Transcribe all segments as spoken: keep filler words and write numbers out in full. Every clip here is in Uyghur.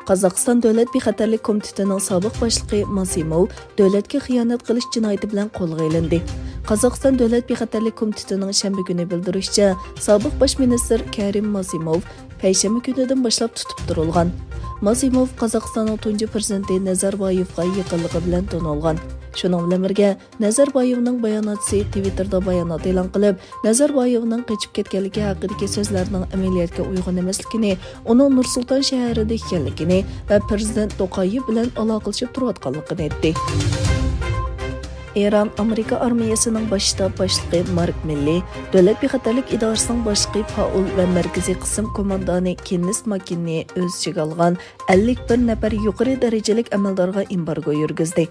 قازاقىستان دۆلەت بىخەتەرلىك كومىتېتىنىڭ سابىق باشلىقى ماسىموۋ دۆلەتكە خىيانەت قىلىش جىنايىتى بىلەن قولغا ئېلىندى. قازاقىستان دۆلەت بىخەتەرلىك كومىتېتىنىڭ شەنبە كۈنى بىلدۈرۈشىچە، سابىق باش مىنىستىر كەرىم ماسىموۋ پەيشەنبە كۈنىدىن باشلاپ تۇتۇپ تۇرۇلغان. ماسىموۋ قازاقىستاننىڭ تۇنجى پىرېزىدېنتى نەزەربايېۋقا يېقىنلىقى بىلەن تونۇلغان. شۇنىڭ بىلەن بىرگە، نەزەربايېۋنىڭ باياناتچىسى تىۋىتتېردا بايانات ئېلان قىلىپ، نەزەربايېۋنىڭ قېچىپ كەتكەنلىكى ھەققىدىكى سۆزلەرنىڭ ئەمەلىيەتكە ئۇيغۇن ئەمەسلىكىنى، ئۇنىڭ نۇر سۇلتان شەھىرىدە ئىكەنلىكىنى ۋە پىرېزىدېنت توقايېۋ بىلەن ئالاقىلىشىپ تۇرۇۋاتقانلىقىنى ئېيتتى. ئىران ئامېرىكا ئارمىيەسىنىڭ باش شتاب باشلىقى مارك مىللى، دۆلەت بىخەتەرلىك ئىدارىسىنىڭ باشلىقى پائول ۋە مەركىزىي قىسىم كوماندانى كېننېس ماككىننى ئۆز ئىچىگە ئالغان ئەللىك بىر نەپەر يۇقىرى دەرىجىلىك ئەمەلدارغا ئېمبارگو يۈرگۈزدى.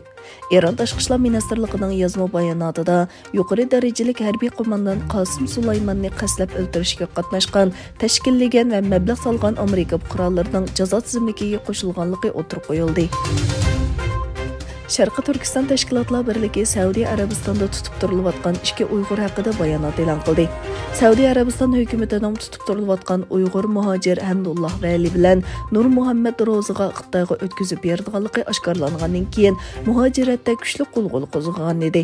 ئىران تاشقى ئىشلار مىنىستىرلىقىنىڭ يازما باياناتىدا، يۇقىرى دەرىجىلىك ھەربىي قوماندان قاسىم سۇلايماننى قەستلەپ ئۆلتۈرۈشكە قاتناشقان، تەشكىللىگەن ۋە مەبلەغ سالغان ئامېرىكا پۇقرالىرىنىڭ جازا تىزىملىكىگە قوشۇلغانلىقى ئوتتۇرىغا قويۇلدى. شەرقىي تۈركىستان تەشكىلاتلار بىرلىكى سەئۇدى ئەرەبىستاندا تۇتۇپ تۇرۇلۇۋاتقان ئىككى ئۇيغۇر ھەققىدە بايانات ئېلان قىلدى. سەئۇدى ئەرەبىستان ھۆكۈمىتىنىڭ تۇتۇپ تۇرۇلۇۋاتقان ئۇيغۇر مۇھاجىر ھەمدۇللا ۋەلى بىلەن نۇر مۇھەممەد روزىغا خىتايغا ئۆتكۈزۈپ بېرىدىغانلىقى ئاشكارىلانغاندىن كېيىن، مۇھاجىرەتتە كۈچلۈك غۇلغۇلا قوزغىغان ئىدى.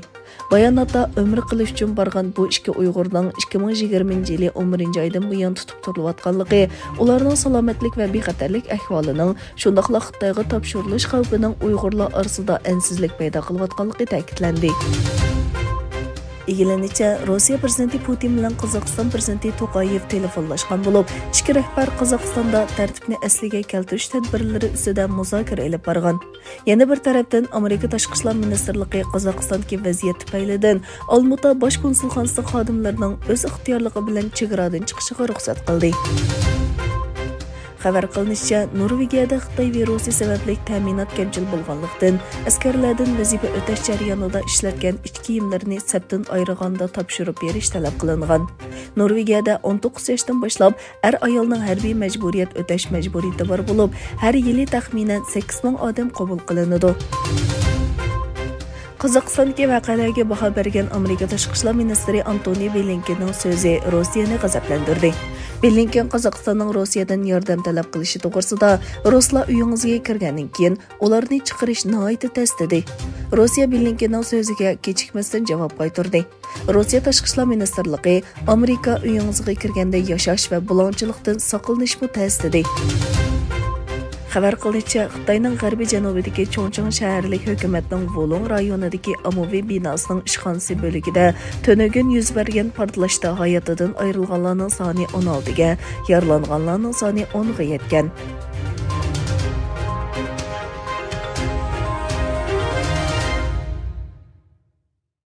باياناتتا ئۆمرە قىلىش ئۈچۈن بارغان بۇ ئىككى ئۇيغۇرنىڭ ئىككى مىڭ يىگىرمىنچى يىلى ئون بىرىنچى ئايدىن بۇيان تۇتۇپ تۇرۇلۇۋاتقانلىقى، ئۇلارنىڭ سالامەتلىك ۋە بىخەتەرلىك ئەھۋالىنىڭ، شۇنداقلا خىتايغا تاپشۇرۇلۇش خەۋپىنىڭ ئۇيغۇرلار ئارىسىدا ئەنسىزلىك پەيدا قىلىۋاتقانلىقى تەكىتلەندى. ئىگىلىنىشىچە، روسىيە پىرېزىدېنتى پۇتىن بىلەن قازاقىستان پىرېزىدېنتى توقايېۋ تېلېفونلاشقان بولۇپ، ئىككى رەھبەر قازاقىستاندا تەرتىپنى ئەسلىگە كەلتۈرۈش تەدبىرلىرى ئۈستىدە مۇزاكىرە ئېلىپ بارغان. يەنە بىر تەرەپتىن، ئامېرىكا تاشقى ئىشلار مىنىستىرلىقى قازاقىستاندىكى ۋەزىيەت تۈپەيلىدىن ئالمۇتا باش كونسۇلخانىسى خادىملىرىنىڭ ئۆز ئىختىيارلىقى بىلەن چېگرادىن چىقىشىغا رۇخسەت قىلدى. خەۋەر قىلىنىشىچە، نورۋېگىيەدە خىتاي ۋىرۇسى سەۋەبلىك تەمىنات كەمچىل بولغانلىقتىن، ئەسكەرلەردىن ۋەزىپە ئۆتەش جەريانىدا ئىشلەتكەن ئىچ كىيىملىرىنى سەپتىن ئايرىغاندا تاپشۇرۇپ بېرىش تەلەپ قىلىنغان. نورۋېگىيەدە ئون توققۇز ياشتىن باشلاپ ئەر-ئايالنىڭ ھەربىي مەجبۇرىيەت ئۆتەش مەجبۇرىيىتى بار بولۇپ، ھەر يىلى تەخمىنەن سەككىز مىڭ ئادەم قوبۇل قىلىنىدۇ. قازاقىستاندىكى ۋەقەلەرگە باھا بەرگەن ئامېرىكا تاشقى ئىشلار مىنىستىرى ئانتونى بلىنكېننىڭ سۆزى روسىيەنى غەزەپلەندۈردى. بلىنكېن قازاقىستاننىڭ روسىيەدىن ياردەم تەلەپ قىلىشى توغرىسىدا، رۇسلار ئۆيىڭىزگە كىرگەندىن كېيىن ئۇلارنى چىقىرىش ناھايىتى تەس، دېدى. روسىيە بلىنكېننىڭ سۆزىگە كېچىكمەستىن جاۋاب قايتۇردى. روسىيە تاشقى ئىشلار مىنىستىرلىقى، ئامېرىكا ئۆيىڭىزغا كىرگەندە ياشاش ۋە بۇلاڭچىلىقتىن ساقلىنىشمۇ تەس، دېدى. خەۋەر قىلىنىشىچە، خىتاينىڭ غەربىي جەنۇبىدىكى چۇڭچىڭ شەھەرلىك ھۆكۈمەتنىڭ ۋۇلۇڭ رايونىدىكى ئاممىۋى بىناسىنىڭ ئىشخانىسى بۆلىكىدە تۈنۈگۈن يۈز بەرگەن پارتلاشتا ھاياتىدىن ئايرىلغانلارنىڭ سانى ئون ئالتىگە، يارىلانغانلارنىڭ سانى ئونغا يەتكەن.